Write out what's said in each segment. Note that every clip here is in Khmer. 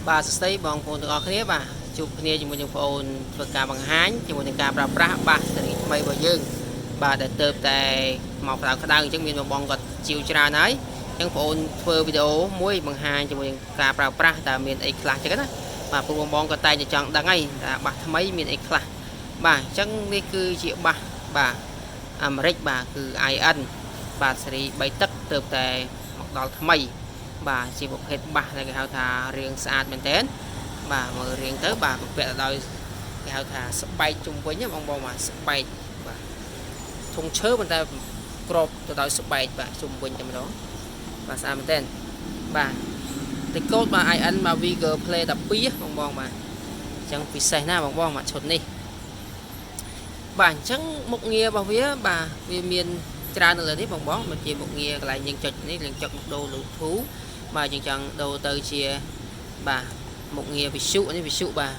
បាទសួស្តីបងប្អូនទាំងអស់គ្នាបាទជួបគ្នាជាមួយនឹងបងប្អូនធ្វើការបង្ហាញជាមួយនឹងការប្រើប្រាស់បាសស៊េរីថ្មីរបស់យើងបាទដែលទៅតែមកក្តៅក្តៅអញ្ចឹងមានបងបងគាត់ជាវច្រើនហើយអញ្ចឹងបងប្អូនធ្វើវីដេអូមួយបង្ហាញជាមួយនឹងការប្រើប្រាស់តើមានអីខ្លះអញ្ចឹងណាបាទព្រោះបងបងក៏តែងតែចង់ដឹងហើយថាបាសថ្មីមានអីខ្លះបាទអញ្ចឹងនេះគឺជាបាសបាទអាមេរិកបាទគឺ IN បាទស៊េរី3ទឹកទៅតែមកដល់ថ្មី បាទជាប្រភេទបាសដែលគេហៅថារាងស្អាតមែនតើបាទមើលរាងទៅបាទបំពាក់ទៅដោយគេហៅថាស្បែកជុំវិញណាបងបងបាទស្បែកបាទធុងឈើប៉ុន្តែក្របទៅដោយស្បែកបាទជុំវិញតែម្ដងបាទស្អាតមែនតើបាទតិកូតបាទ IN បាទ Vigor Play 12បងបងបាទអញ្ចឹងពិសេសណាស់បងបងបាទឈុតនេះបាទអញ្ចឹងមុខងាររបស់វាបាទវាមានច្រើននៅលើនេះបងបងមកជាមុខងារកន្លែងយើងចុចនេះយើងចុចដូរ Bluetooth បាទយើងចង់ដូរទៅជាបាទមុខងារវិទ្យុនេះវិទ្យុបាទ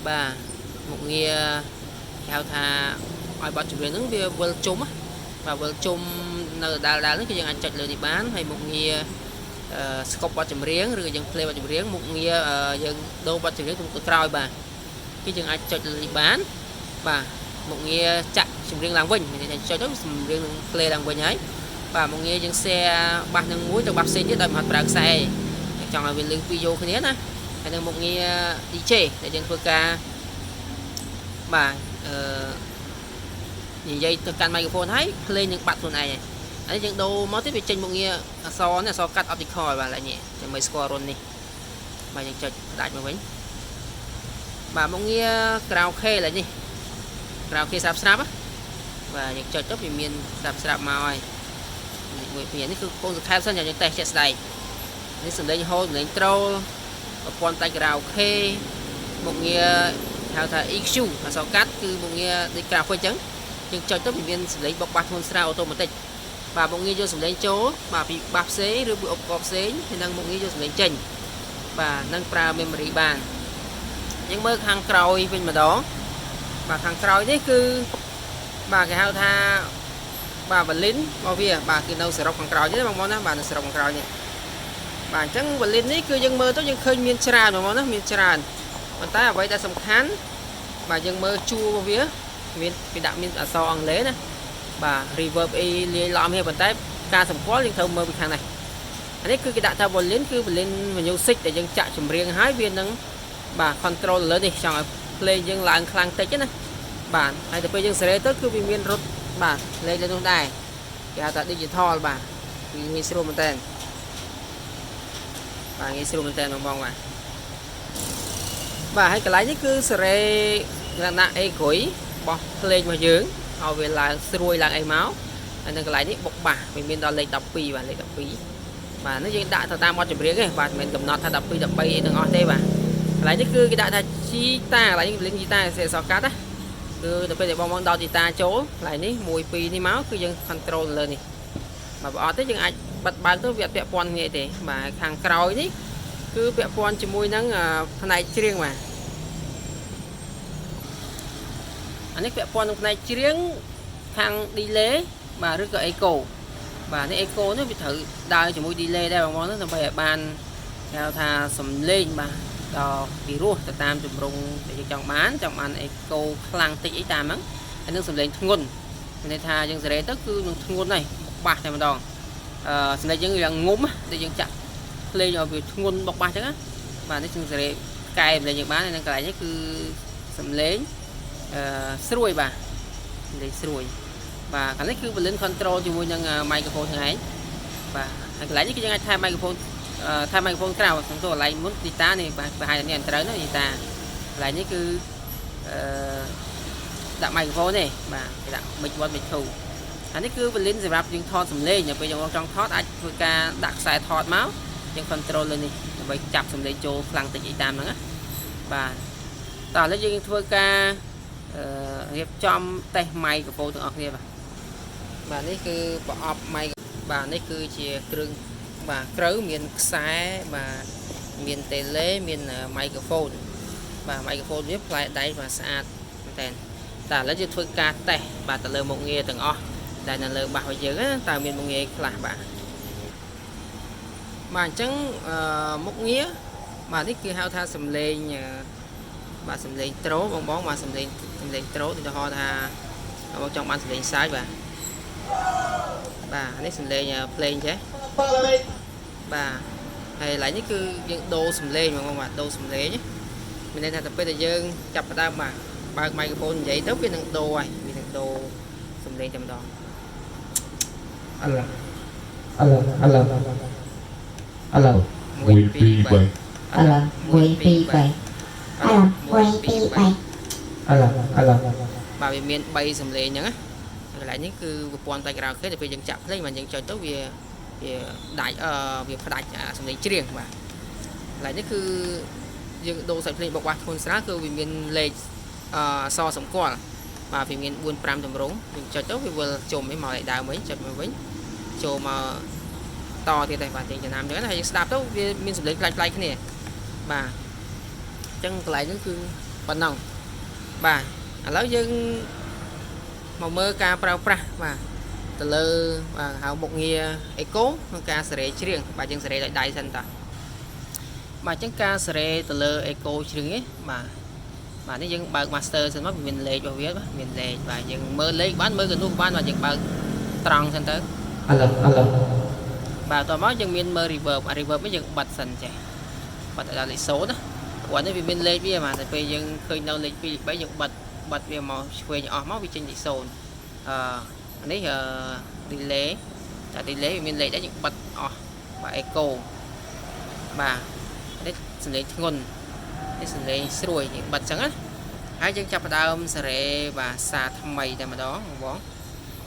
បាទមុខងារគេហៅថាឲ្យបទចម្រៀងហ្នឹងវាវិលជុំណាបាទវិលជុំនៅដដែលៗហ្នឹងគឺយើងអាចចុចលើនេះបានហើយមុខងារអឺ skip បទចម្រៀងឬក៏យើង play បទចម្រៀងមុខងារយើងដូរបទចម្រៀងទៅមុខទៅក្រោយបាទគឺយើងអាចចុចលើនេះបានបាទមុខងារចាក់ចម្រៀងឡើងវិញមានន័យថាចុចទៅចម្រៀងនឹង play ឡើងវិញហើយបាទមុខងារយើង share បាសនឹងមួយទៅបាសផ្សេងទៀតដោយមិនអត់ប្រើខ្សែចង់ឲ្យវាលឺពីរយោគ្នាណាហើយនឹងមុខងារ DJ ដែលយើងធ្វើការបាទអឺនិយាយទៅកាន់ microphone ហើយភ្លេងនឹងបាត់ខ្លួនឯងហើយយើងដូរមកទៀតវាចេញមុខងារអក្សរនេះអក្សរកាត់ optical បាទឡើយនេះដើម្បីស្គាល់រុននេះបាទយើងចុចផ្ដាច់មកវិញបាទមុខងារ karaoke ឡើយនេះ karaoke ស្រាប់ស្រាប់បាទយើងចុចទៅវាមានស្រាប់ស្រាប់មកហើយមួយពីរនេះគឺកំពុងសង្ខេបសិនយើងតេស្តជាក់ស្ដែងនេះសំឡេងហូរសំឡេងត្រូលប្រព័ន្ធដាច់ខារ៉ាអូខេមុខងារហៅថា EQ អក្សរកាត់គឺមុខងារដូច graphic អញ្ចឹងយើងចុចទៅវាមានសំឡេងបុកបាសធ្ងន់ស្រាល automatic បាទមុខងារយកសំឡេងចូលបាទពីបាសផ្សេងឬពីឧបករណ៍ផ្សេងហើយនឹងមុខងារយកសំឡេងចេញបាទនឹងប្រើ memory បានយើងមើលខាងក្រោយវិញម្ដងបាទខាងក្រោយនេះគឺបាទគេហៅថាបាទ volume របស់វាបាទគឺនៅសរុបខាងក្រោយនេះបងប្អូនណាបាទនៅសរុបខាងក្រោយនេះបាទអញ្ចឹង volume នេះគឺយើងមើលទៅយើងឃើញមានច្រើនបងប្អូនណាមានច្រើនប៉ុន្តែអ្វីដែលសំខាន់បាទយើងមើលជួររបស់វាមានគេដាក់មានអក្សរអង់គ្លេសណាបាទ reverb អីលាយឡំគ្នាប៉ុន្តែការសម្គាល់យើងត្រូវមើលពីខាងនេះអានេះគឺគេដាក់ថា volume គឺ volume music ដែលយើងចាក់ចម្រៀងហើយវានឹងបាទ control លើនេះចង់ឲ្យភ្លេងយើងឡើងខ្លាំងតិចណាបាទហើយទៅពេលយើងសេរីទៅគឺវាមានរត់បាទលេខលើនោះដែរគេហៅថា digital បាទគឺងាយស្រួលមែនតើបាទងាយស្រួលមែនតើបងបងបាទបាទហើយកន្លែងនេះគឺសេរីលក្ខណៈអេក្រុយបោះភ្លេងរបស់យើងឲ្យវាឡើងស្រួយឡើងអីមកហើយនៅកន្លែងនេះបុកបាសវាមានដល់លេខ12បាទលេខ12បាទនេះយើងដាក់ទៅតាមបទចម្រៀងទេបាទមិនមែនកំណត់ថា12 13អីទាំងអស់ទេបាទកន្លែងនេះគឺគេដាក់ថាជីតាកន្លែងនេះលេងជីតាសេអក្សរកាត់ណាគឺទៅពេលដែលបងបងដោតជីតាចូលកន្លែងនេះ1 2នេះមកគឺយើង control លើនេះបាទបើអត់ទេយើងអាចបិទបើកទៅវាអត់ពាក់ព័ន្ធគ្នាទេបាទខាងក្រោយនេះគឺពាក់ព័ន្ធជាមួយនឹងផ្នែកច្រៀងបាទអានេះពាក់ព័ន្ធនឹងផ្នែកច្រៀងខាង delay បាទឬក៏ echo បាទនេះ echo នេះវាត្រូវដើរជាមួយ delay ដែរបងប្អូនដើម្បីឲ្យបានគេហៅថាសំឡេងបាទដល់ពីរោះទៅតាមទម្រង់ដែលយើងចង់បានចង់បាន echo ខ្លាំងតិចអីតាមហ្នឹងហើយនឹងសំឡេងធ្ងន់មានន័យថាយើងសេរីទៅគឺនឹងធ្ងន់ហើយបាសតែម្ដងអឺសំឡេងយើងវាងុំដែលយើងចាក់ភ្លេងឲ្យវាធ្ងន់បុកបាសអញ្ចឹងណាបាទនេះយើងសេរីកែសំឡេងយើងបាននៅកន្លែងនេះគឺសំឡេងអឺស្រួយបាទសំឡេងស្រួយបាទខាងនេះគឺ volume control ជាមួយនឹង microphone ហ្នឹងឯងបាទហើយកន្លែងនេះគឺយើងអាចថែម microphone ថែម microphone ក្រៅសំទោសកន្លែងមុនទីតានេះបាទប្រហែលនេះអត់ត្រូវណាទីតាកន្លែងនេះគឺអឺដាក់ microphone ទេបាទគេដាក់ mic 1 mic 2អានេះគឺ volume សម្រាប់យើងថតសំឡេងដល់ពេលយើងចង់ថតអាចធ្វើការដាក់ខ្សែថតមកយើង control លើនេះដើម្បីចាប់សំឡេងចូលខ្លាំងតិចអីតាមហ្នឹងណាបាទតោះឥឡូវយើងធ្វើការអឺរៀបចំតេស្ត microphone ទាំងអស់គ្នាបាទបាទនេះគឺប្រអប់ mic បាទនេះគឺជាគ្រឿងបាទគ្រូមានខ្សែបាទមាន tele មាន microphone បាទ microphone វាផ្លែដៃបាទស្អាតមែនតើតែឥឡូវយើងធ្វើការតេស្តបាទទៅលើមុខងារទាំងអស់ដែលនៅលើបាសរបស់យើងណាតើមានមុខងារខ្លះបាទ បាទអញ្ចឹងអឺមុខងារបាទនេះគឺហៅថាសំឡេងអឺបាទសំឡេងត្រូបងបងបាទសំឡេងសំឡេងត្រូឧទាហរណ៍ថាបងចង់បានសំឡេងសើចបាទបាទនេះសំឡេងភ្លេងចេះបាទហើយកន្លែងនេះគឺយើងដូរសំឡេងបងបងបាទដូរសំឡេងមានន័យថាទៅពេលដែលយើងចាប់ផ្ដើមបាទបើកមីក្រូហ្វូននិយាយទៅវានឹងដូរហើយវានឹងដូរសំឡេងតែម្ដង អាឡូអាឡូអាឡូអាឡូ 1 2 3 អាឡូ1 2 3អាឡូ1 2 3 អាឡូអាឡូ បាទវាមាន3សំឡេងហ្នឹងណាកន្លែងនេះគឺប្រព័ន្ធតែក្រៅគេទៅពេលយើងចាក់ភ្លេងបាទយើងចុចទៅវាវាដាច់អឺវាផ្ដាច់អាសំឡេងច្រៀងបាទកន្លែងនេះគឺយើងដូរសាច់ភ្លេងបុកបាសធ្ងន់ស្រាលគឺវាមានលេខអអក្សរសម្គាល់បាទវាមាន4 5ទម្រង់យើងចុចទៅវាវិលជុំឯមកលេខដើមវិញចុចមកវិញចូលមកតទៀតដែរបាទយើងចំណាំអញ្ចឹងណាហើយយើងស្ដាប់ទៅវាមានសំឡេងប្លែកៗគ្នាបាទអញ្ចឹងកន្លែងហ្នឹងគឺប៉ុណ្ណឹងបាទឥឡូវយើងមកមើលការប្រើប្រាស់បាទទៅលើបាទហៅមុខងារ echo ក្នុងការសេរីច្រៀងបាទយើងសេរីដោយដៃសិនតាបាទអញ្ចឹងការសេរីទៅលើ echo ច្រៀងនេះបាទបាទនេះយើងបើក master សិនមកវាមានលេខរបស់វាបាទមានលេខបាទយើងមើលលេខបានមើលកនុះបានបាទយើងបើកត្រង់សិនទៅ អាឡូអាឡូ បាទតមកយើងមានមើល reverb អា reverb នេះយើងបិទសិនចេះបិទឲ្យដល់លេខ0ណាព្រោះនេះវាមានលេខវាបាទតែពេលយើងឃើញនៅលេខ2លេខ3យើងបិទបិទវាមកឆ្វេងអស់មកវាចេញលេខ0អឺនេះអឺ delay តែ delay វាមានលេខដែរយើងបិទអស់បាទ echo បាទនេះសំឡេងធ្ងន់នេះសំឡេងស្រួយយើងបិទចឹងណាហើយយើងចាប់ផ្ដើមសេរីបាទសារថ្មីតែម្ដងបង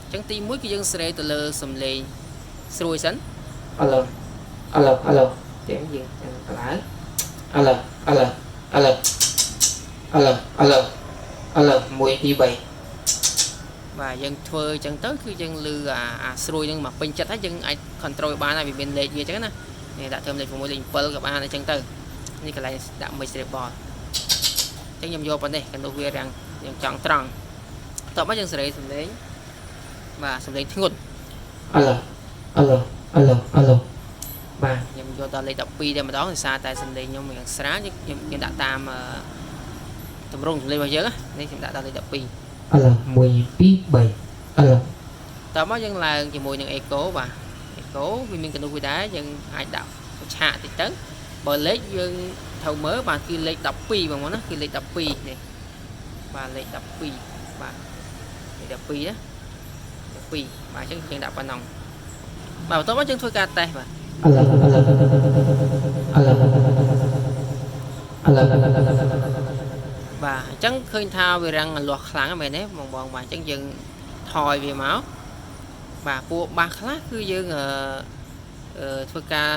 អញ្ចឹងទី1គឺយើងសេរីទៅលើសំឡេងស្រួយសិន អាឡូអាឡូអាឡូចឹងយើងចឹងកន្លែងអាឡូអាឡូអាឡូអាឡូអាឡូអាឡូ1 2 3 បាទយើងធ្វើអញ្ចឹងទៅគឺយើងលឺអាអាស្រួយនឹងមកពេញចិត្តហើយយើងអាច control បានហើយវាមានលេខវាអញ្ចឹងណានេះដាក់ធ្វើលេខ6លេខ7ក៏បានអញ្ចឹងទៅនេះកន្លែងដាក់ mix treble អញ្ចឹងខ្ញុំយកប៉ុណ្ណេះកណ្ដុះវារាំងយើងចង់ត្រង់តបមកយើងសេរីសំឡេងបាទសំឡេងធ្ងន់ អាឡូអាឡូអាឡូអាឡូ បាទខ្ញុំយកដល់លេខ12តែម្ដងដោយសារតែសំឡេងខ្ញុំរាងស្រាលខ្ញុំខ្ញុំដាក់តាមអឺទម្រង់សំឡេងរបស់យើងណានេះខ្ញុំដាក់ដល់លេខ12 អាឡូ1 2 3អាឡូ តមកយើងឡើងជាមួយនឹង echo បាទ echo វាមានកនុះវាដែរយើងអាចដាក់ឆាកតិចទៅបើលេខយើងត្រូវមើលបាទគឺលេខ12បងប្អូនណាគឺលេខ12នេះបាទលេខ12បាទលេខ12ណា12បាទអញ្ចឹងយើងដាក់ប៉ុណ្ណឹងបាទបន្ទាប់មកយើងធ្វើការតេស្តបាទ អាឡូអាឡូអាឡូអាឡូ បាទអញ្ចឹងឃើញថាវារាំងលាស់ខ្លាំងមែនទេបងបងបាទអញ្ចឹងយើងថយវាមកបាទពួកបាសខ្លះគឺយើងអឺអឺធ្វើការ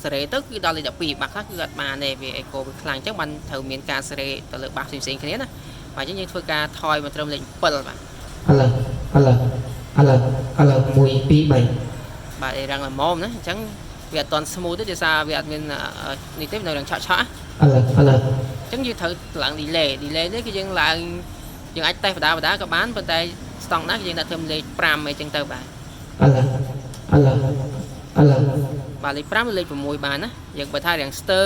សេរីទៅគឺដល់លេខ12បាសខ្លះគឺអត់បានទេវាអេកូវាខ្លាំងអញ្ចឹងបានត្រូវមានការសេរីទៅលើបាសផ្សេងៗគ្នាណាបាទអញ្ចឹងយើងធ្វើការថយមកត្រឹមលេខ7បាទ អាឡូអាឡូអាឡូអាឡូ1 2 3 បាទឯរាំងល្មមណាអញ្ចឹងវាអត់ទាន់ smooth ទេដោយសារវាអត់មាននេះទេនៅរាងឆក់ឆក់ អាឡូអាឡូ អញ្ចឹងយើងត្រូវឡើង delay delay នេះគឺយើងឡើងយើងអាចតេស្តបដាបដាក៏បានប៉ុន្តែស្តង់ដារគឺយើងដាក់ធ្វើលេខ5អីចឹងទៅបាទ អាឡូអាឡូអាឡូ បាទលេខ5ឬលេខ6បានណាយើងបើថារាងស្ទើ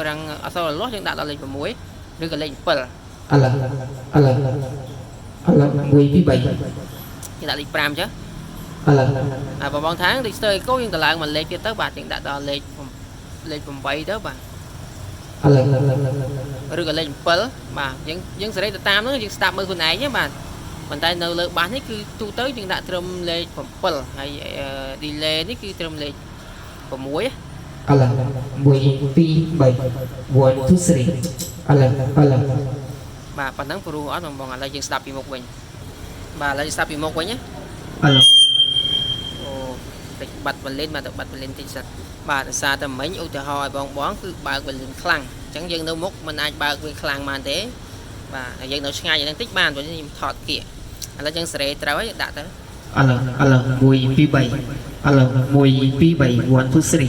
រាងអក្សរលាស់យើងដាក់ដល់លេខ6ឬក៏លេខ7 អាឡូអាឡូអាឡូ1 2 3 យើងដាក់លេខ5ចុះ អាឡូ អាបងបងថាងលេខស្ទើអេកូយើងទៅឡើងមួយលេខទៀតទៅបាទយើងដាក់ដល់លេខលេខ8ទៅបាទ អាឡូ ឬក៏លេខ7បាទយើងយើងសេរីទៅតាមហ្នឹងយើងស្ដាប់មើលខ្លួនឯងណាបាទប៉ុន្តែនៅលើបាសនេះគឺទូទៅយើងដាក់ត្រឹមលេខ7ហើយ delay នេះគឺត្រឹមលេខ6 អាឡូ1 2 3 1 2 3អាឡូអាឡូ បាទប៉ុណ្ណឹងព្រោះអត់បងបងឥឡូវយើងស្ដាប់ពីមុខវិញបាទឥឡូវយើងស្ដាប់ពីមុខវិញណា អាឡូ អូតិចបាត់បលិនបាទទៅបាត់បលិនតិចសិនបាទដោយសារតែមិញឧទាហរណ៍ឲ្យបងបងគឺបើកបលិនខ្លាំងអញ្ចឹងយើងនៅមុខមិនអាចបើកវាខ្លាំងបានទេបាទហើយយើងនៅឆ្ងាយយ៉ាងហ្នឹងតិចបានព្រោះខ្ញុំថតគៀកឥឡូវយើងសេរីត្រូវហើយយើងដាក់ទៅ អាឡូអាឡូ1 2 3អាឡូ1 2 3 1 2 3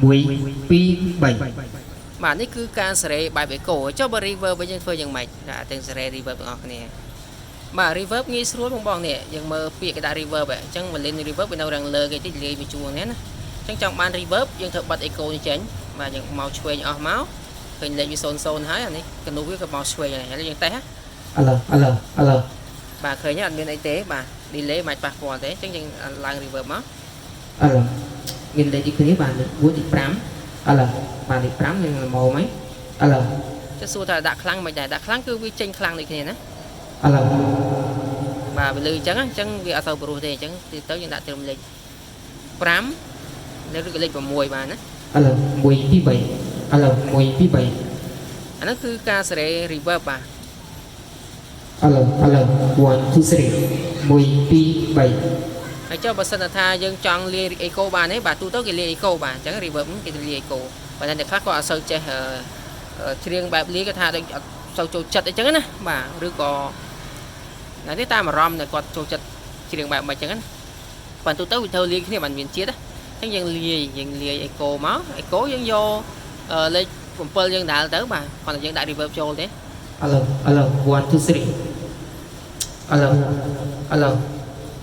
1 2 3 បាទនេះគឺការសេរីបែប echo ចុះបើ reverb វិញយើងធ្វើយ៉ាងម៉េចដាក់ទាំងសេរី reverb ទាំងអស់គ្នាបាទ reverb ងាយស្រួលបងបងនេះយើងមើលពាក្យគេដាក់ reverb អញ្ចឹងបលិន reverb វានៅរាងលើគេតិចលាយវាជួងនេះណា អញ្ចឹងចង់បាន reverb យើងត្រូវបិទ echo នេះចេញបាទយើងមកឆ្វេងអស់មកឃើញលេខវា00ហើយអានេះកនុះវាក៏មកឆ្វេងហើយឥឡូវយើងតេស្តណា អាឡូអាឡូអាឡូ បាទឃើញទេអត់មានអីទេបាទ delay មិនអាចប៉ះពាល់ទេអញ្ចឹងយើងឡើង reverb មក អាឡូមានលេខដូចគ្នាបាទលេខ4លេខ5អាឡូបាទលេខ5យើងល្មមហើយអាឡូ ចុះសួរថាដាក់ខ្លាំងមិនដែរដាក់ខ្លាំងគឺវាចេញខ្លាំងដូចគ្នាណា អាឡូ បាទវាលឺអញ្ចឹងអញ្ចឹងវាអត់សូវព្រោះទេអញ្ចឹងទីទៅយើងដាក់ត្រឹមលេខ5ឬក៏លេខ6បានណា អាឡូ1 2 3អាឡូ1 2 3 អាហ្នឹងគឺការសេរី reverb បាទ អាឡូអាឡូ1 2 3 1 2 3 ហើយចុះបើសិនថាយើងចង់លាយ echo បានទេបាទទូទៅគេលាយ echo បាទអញ្ចឹង reverb គេលាយ echo ប៉ុន្តែអ្នកខ្លះក៏អត់សូវចេះច្រៀងបែបលាយគាត់ថាដូចអត់សូវចូលចិត្តអីចឹងណាបាទឬក៏ណានេះតាមអារម្មណ៍ដែលគាត់ចូលចិត្តច្រៀងបែបម៉េចចឹងណាប៉ុន្តែទូទៅវាត្រូវលាយគ្នាបានមានជាតិណាអញ្ចឹងយើងលាយ echo មក echo យើងយកលេខ7យើងដាល់ទៅបាទគ្រាន់តែយើងដាក់ reverb ចូលទេ អាឡូអាឡូ1 2 3អាឡូអាឡូ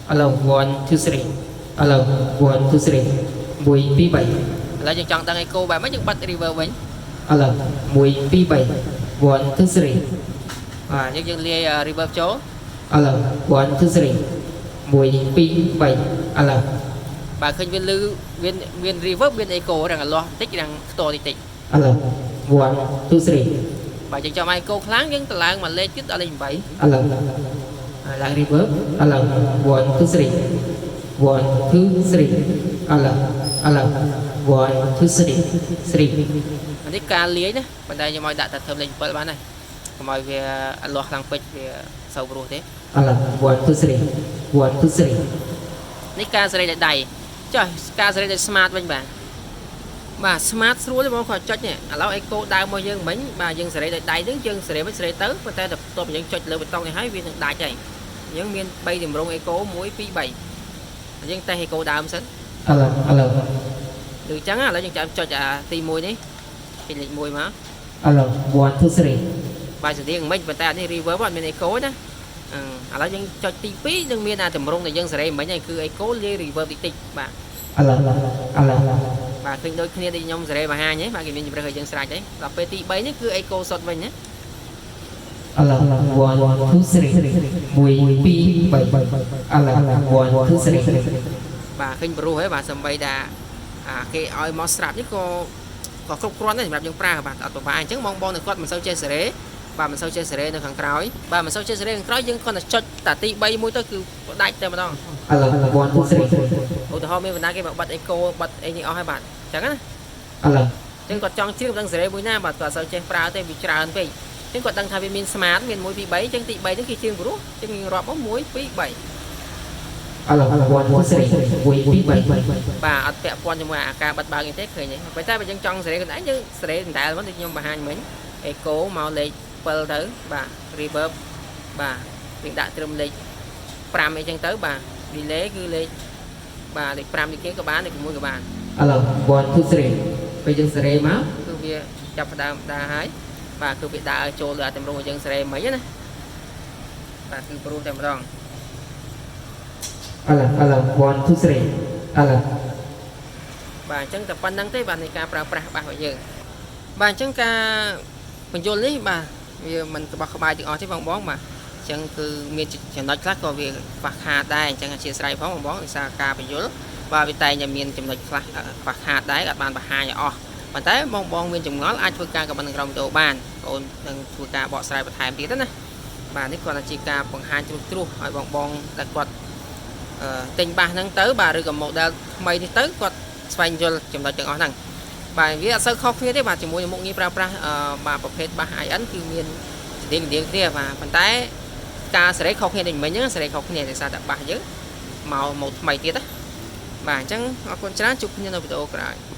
អាឡូ1 2 3អាឡូ1 2 3 1 2 3 ឥឡូវយើងចង់ដឹង echo បែបម៉េចយើងបិទ reverb វិញ អាឡូ1 2 3 1 2 3 បាទយើងលាយ reverb ចូល អាឡូ1 2 3 1 2 3អាឡូ បាទឃើញវាលឺវាមាន reverb មាន echo រាងអាលាស់បន្តិចរាងខ្ទរតិចតិច អាឡូ1 2 3 បាទយើងចង់ឲ្យ echo ខ្លាំងយើងតម្លើងមួយលេខទៀតដល់លេខ8 អាឡូឡើង reverb អាឡូ1 2 3 1 2 3អាឡូអាឡូ1 2 3 3 អានេះការលាយណាប៉ុន្តែខ្ញុំឲ្យដាក់តែធ្វើលេខ7បានហើយកុំឲ្យវាអាលាស់ខ្លាំងពេកវាសូវព្រោះទេ អាឡូ1 2 3 1 2 3 នេះការសេរីដោយដៃចុះការសេរីដោយ smart វិញបាទបាទ smart ស្រួលទេបងគាត់ចុចនេះឥឡូវ echo ដើមរបស់យើងមិញបាទយើងសេរីដោយដៃហ្នឹងយើងសេរីមិនសេរីទៅប៉ុន្តែបន្ទាប់ពីយើងចុចលើប៊ូតុងនេះហើយវានឹងដាច់ហើយយើងមាន3ទម្រង់ echo 1 2 3យើងតេស្ត echo ដើមសិន អាឡូអាឡូ ឬអញ្ចឹងឥឡូវយើងចាំចុចអាទី1នេះពីលេខ1មក អាឡូ1 2 3 បាទស្តៀងមិនប៉ុន្តែអានេះ reverb អត់មាន echo ណាអឺឥឡូវយើងចុចទី2នឹងមានអាតម្រងដែលយើងសេរីមិញហើយគឺ echo លាយ reverb តិចតិចបាទ អាឡូអាឡូ បាទឃើញដូចគ្នាដែលខ្ញុំសេរីបង្ហាញហ៎បាទគេមានជម្រើសឲ្យយើងស្រេចហើយដល់ពេលទី3នេះគឺ echo សុទ្ធវិញណា អាឡូ1 2 3 1 2 3អាឡូ1 2 3 បាទឃើញប្រុសហើយបាទសំបីតាអាគេឲ្យមកស្រាប់នេះក៏ក៏គ្រប់គ្រាន់ដែរសម្រាប់យើងប្រើបាទអត់ពិបាកអញ្ចឹងបងបងនឹងគាត់មិនសូវចេះសេរីបាទមិនសូវចេះសេរីនៅខាងក្រោយបាទមិនសូវចេះសេរីខាងក្រោយយើងគ្រាន់តែចុចតាទី3មួយទៅគឺផ្ដាច់តែម្ដង អាឡូ1 2 3 ឧទាហរណ៍មានបណ្ដាគេមកបិទអេកូបិទអីនេះអស់ហើយបាទអញ្ចឹងណា អាឡូ អញ្ចឹងគាត់ចង់ជ្រាបដឹងសេរីមួយណាបាទគាត់អត់សូវចេះប្រើទេវាច្រើនពេកអញ្ចឹងគាត់ដឹងថាវាមាន smart មាន1 2 3អញ្ចឹងទី3ហ្នឹងគេជ្រាបព្រោះអញ្ចឹងយើងរាប់មក1 2 3 អាឡូ1 2 3 1 2 3 បាទអត់ពាក់ព័ន្ធជាមួយអាការបិទបើកនេះទេឃើញទេប៉ុន្តែបើយើងចង់សេរីខ្លួនឯងយើងសេរីដដែលមកដូចខ្ញុំបង្ហាញមិញអេកូមកលេខ7ទៅបាទ reverb បាទយើងដាក់ត្រឹមលេខ5អីចឹងទៅបាទ delay គឺលេខបាទលេខ5នេះគេក៏បានលេខ6ក៏បាន អាឡូ1 2 3ពេលយើងសេរីមក គឺវាចាប់ផ្ដើមដើរហើយបាទគឺវាដើរចូលលើអាតម្រងឲ្យយើងសេរីមិញណាបាទគឺព្រោះតែម្ដង អាឡូអាឡូ1 2 3អាឡូ បាទអញ្ចឹងតែប៉ុណ្្នឹងទេបាទនៃការប្រើប្រាស់បាសរបស់យើងបាទអញ្ចឹងការបញ្យលនេះបាទវាមិនក្បោះក្បាយទាំងអស់ទេបងបងបាទអញ្ចឹងគឺមានចំណុចខ្លះក៏វាខ្វះខាតដែរអញ្ចឹងអធិស្ឋានផងបងបងដោយសារការបញ្យលបាទវាតែងតែមានចំណុចខ្លះខ្វះខាតដែរអត់បានបង្ហាញឲ្យអស់ប៉ុន្តែបងបងមានចម្ងល់អាចធ្វើការខមមិនក្រោមវីដេអូបានបងនឹងធ្វើការបកស្រាយបន្ថែមទៀតណាបាទនេះគ្រាន់តែជាការបង្ហាញត្រួសត្រាសឲ្យបងបងដែលគាត់ទិញបាសហ្នឹងទៅបាទឬក៏ model ថ្មីនេះទៅគាត់ស្វែងយល់ចំណុចទាំងអស់ហ្នឹងបាទវាអត់សូវខុសគ្នាទេបាទជាមួយនឹងមុខងារប្រើប្រាស់បាទប្រភេទបាស IN គឺមានស្តៀងៗគ្នាបាទប៉ុន្តែការសេរីខុសគ្នាដូចមិញហ្នឹងសេរីខុសគ្នាដោយសារតែបាសយើងមកថ្មីទៀតណាបាទអញ្ចឹងអរគុណច្រើនជួបគ្នានៅវីដេអូក្រោយ។